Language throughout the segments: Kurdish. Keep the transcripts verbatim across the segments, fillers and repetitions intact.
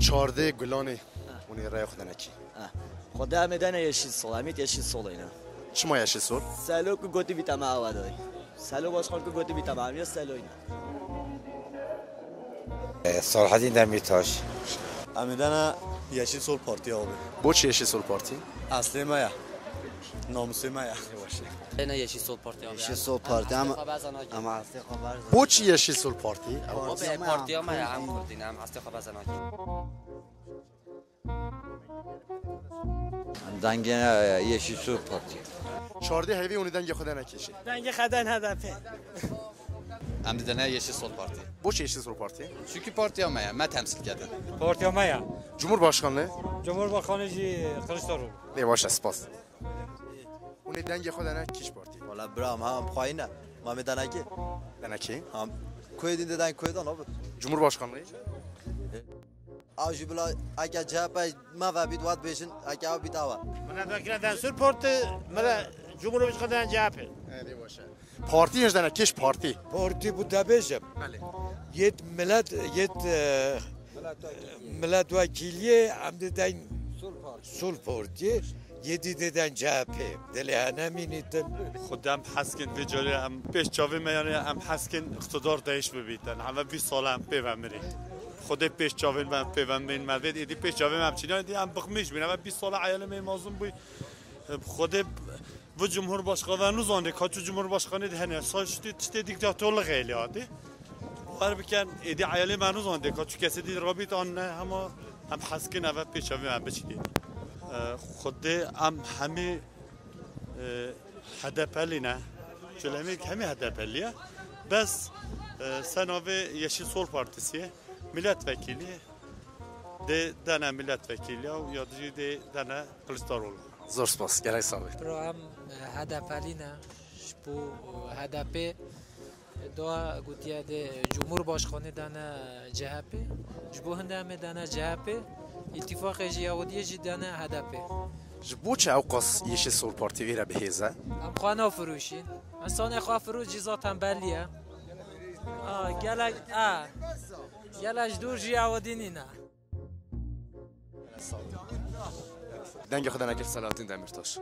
Çardê Gulanê. Hûn ê raya xwe dene kî? Xwedê em ê dene Yeşil Sol, em ê Yeşil Solê ne. Çima Yeşil Sol? Selo ku gotî bî te me awa doy. Selo başkan ku gotî bî te me, em yê Seloyî ne. E, Salahedîn Demîrtaş. Em ê dene Yeşil Sol Partî abi. Boçî Yeşil Sol Partî? Eslê me ya. Namusê me ya. Êne Yeşil Sol Partî abi. Yeşil Sol Partî ama, ama eslê xwe berz. Boçî Yeşil Sol Partî? Ew Partiya me ya, em Kurdî ne, em hestê xwe beze nakin. Dengê, e, Yeşil Sol Partî. Çardê heyvê hûn ê dengê xwe dene kî jî? Dengê xwe den H D P. Em didene Yeşil Sol Partî. Boçî Yeşil Sol Partî? Çünkü partiya me ya, me temsil kedin. Partiya me ya. Cumhurbaşkanlığı? Cumhurbaşkanı jî Kılıçdaroğlu. Lê baş e, spas. Hûn ê dengê xwe dene kîj partî? Wala bira, em ha em xwayî ne. Ma me dene kî? Dene kî? Ha, kuê din de den kuê dan abi. Cumhurbaşkanlığı? A jî bila eke C H P me ve bît, wat bêjin, eke ew bît awa. Milletvekili den Sür Parti, mille Cumhurbaşkanı den C H P. Hadi başa. Partî hêj dene kîj partî? Partî bu debêjim. Belê. Yêt millet, yêt, e, milletvekiliyê em diden Sul Partiyê, yê dî diden C H P. Dilê hene mînîtin. Xwedê em heskin vê carê em pêş çavê me, yani em heskin iqtidar değiş bibîtin. Heve bîst sal em pê ve mirî. Xwedê pêş çavên me em pê ve mirîn me vê. Êdî pêş çavê me em çînan, êdî em bixmîş bîn. Heve bîst sal eyalê me mazlum bûy. Xwedê bu Cumhurbaşkanı ve nuzandê ka çu Cumhurbaşkanı de hene. Sa ştê tiştê diktatorluk eylê hatî. Wer biken, êdî eyalê me nizan dê ka çi kesê dî rabît an ne, hema em heskin eve pêşevî em biçî dê. E, Xwedê em hemî, e, H D P'lî ne. Çilemê hemî H D P'lî ye. Bes, e, se navê Yeşil Sol Partisi ye. Milletvekili dê dene milletvekili ya, ya jî dê dene Kılıçdaroğlu. Zor spas, gerek sağ ol. Bro, em, e, H D P'lî ne. Ji bo, e, H D P Doğa gotiye de Cumhurbaşkanı dane C H P. Ji bo hinde em ê dane C H P. İltifaqê ji Yahudiyê jî dane H D P. Ji bo çi ew qas Yeşil Sol Partî vê re bi hêz e? Em xwe nafiroşîn. Însanê xwe firoş jî zaten bellî ye. A, gelek, a, gelek ji dûr jî Yahudî nîne. Dengê xwe dene kir Selahattin Demirtaş.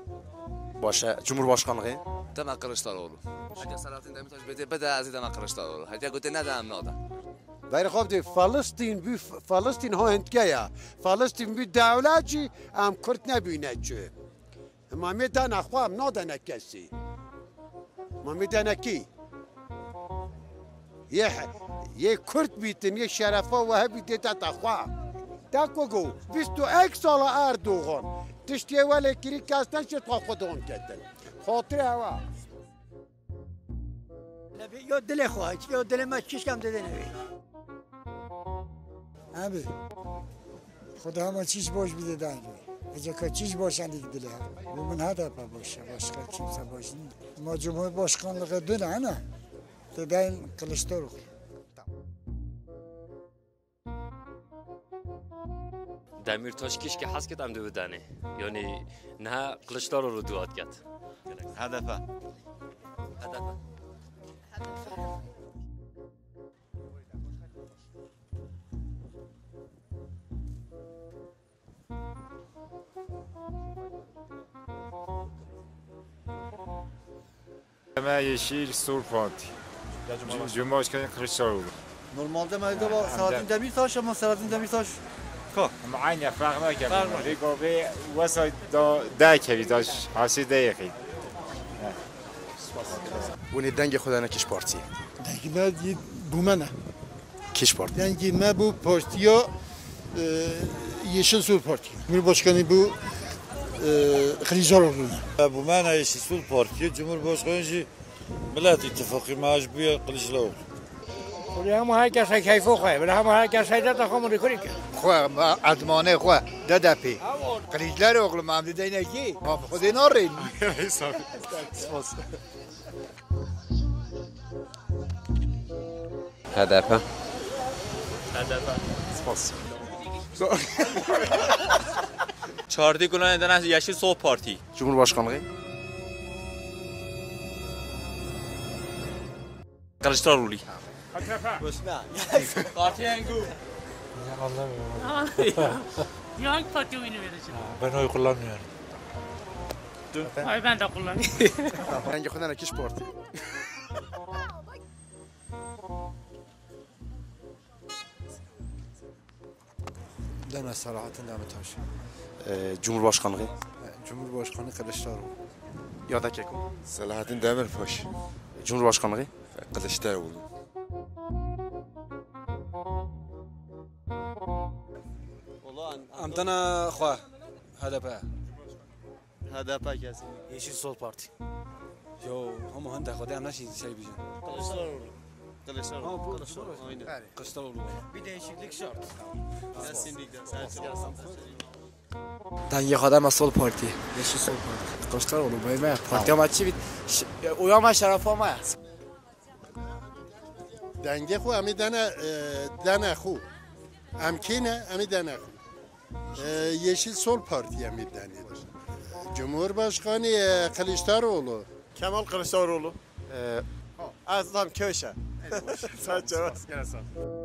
Baş e. Cumhurbaşkanlığı? Deme Kılıçdaroğlu. Hediye Selahattin Demirtaş bide, bide ez ê deme Kılıçdaroğlu. Hediye gote ne de em nade. Berê xwe bidê, Falistîn bû, Falistîn ha hindke ya. Falistîn bû dewlet jî em Kurd nebûne çi. Ma mê dana xwe, em nadene kesî. Ma mê dene kî? Yê, yê Kurd bîtin, yê şerefa we hebî dê deta xwe. Te ku go, bîst û ek sala Erdogan, tiştê welê kirî kes neşêt xwe xwe don ketin. Xatirê hewa. Yo dilê xwe, yo dilê me kişkem didin evê. Abi, Xuda hema çiş boş bide dayê. Eceka çiş boş endik dile. Bu min H D P boş ya, başka kimse boş değil. Ama Cumhurbaşkanlığı dün ana. Dedeyin Kılıçdaroğlu. Demîrtaş kişkî hez ket em dê bidanê. Yanî niha Kiliçdaroglu dû hat ket. H D P. H D P. Me Yeşil Sol Parti. Ya Cumhurbaşkanı. Cum-, Cumhurbaşkanı Kılıçdaroğlu. Normalde me evde var Selahattin Demirtaş ama Selahattin Demirtaş ka. Ama aynı fark var ki. Fark var. Rêka vê wesa da, da kevî da hasê de yexî. Hûn ê dengê xwe dane kîj partiyê? Dengê me yê bû me ne. Kîj partî? Dengê me bû partiya, e, Yeşil Sol Partî. Cumhurbaşkanı bû, e, Kılıçdaroğlu ne. Bû me ne Yeşil Sol Partî, Cumhurbaşkanı jî Millet İttifakı me ji bûye Kılıçdaroğlu. Kurê hema her kese keyfo xwe, bila hema her kese de taxo murî kurî ke. Xwe, ma edmanê xwe, D D P. Kılıçdaroğlu, ma em dideyne kî? Ma bi Xwedê narên. Spas. H D P. H D P. Spas. Çardê Gulanê dene Yeşil Sol Partî. Cumhurbaşkanlığı. Kılıçdaroğlu. Boşuna. Partiya Engû. Ya anlamıyorum. Tamam. Ya hangi partiye oyunu vereceğim? Ha, ben oy kullanmıyorum. Ay ben de kullanıyorum. Rengê xwe dene kîj partî? Dene Selahattin Demirtaş. Ee, Cumhurbaşkanlığı. Cumhurbaşkanı Kılıçdaroğlu. Ya da Keko. Selahattin Demirtaş. Cumhurbaşkanlığı. Kılıçdaroğlu. Em dana xwe. H D P. H D P kesin. Yeşil Sol Parti. Yo, hema hende xwe de em neşî şey bijin. Kılıçdaroğlu. Kılıçdaroğlu. Ha, bu Kılıçdaroğlu. Aynen. Kılıçdaroğlu. Bir değişiklik şart. Kesinlikle. Sen çok Dengê xwe deme Sol Parti. Yeşil Sol Parti. Kılıçdaroğlu, bey me. Partiya me çi bit? Ş-, oya me şerefa me. Dengê xwe em ê dene, e, dene xwe. Em kê ne, em ê dene xwe. E, Yeşil Sol Parti em ê denê. Cumhurbaşkanı, e, Kılıçdaroğlu. Kemal Kılıçdaroğlu. Ee, Azam Köşe. Saçma. Gene sağ ol.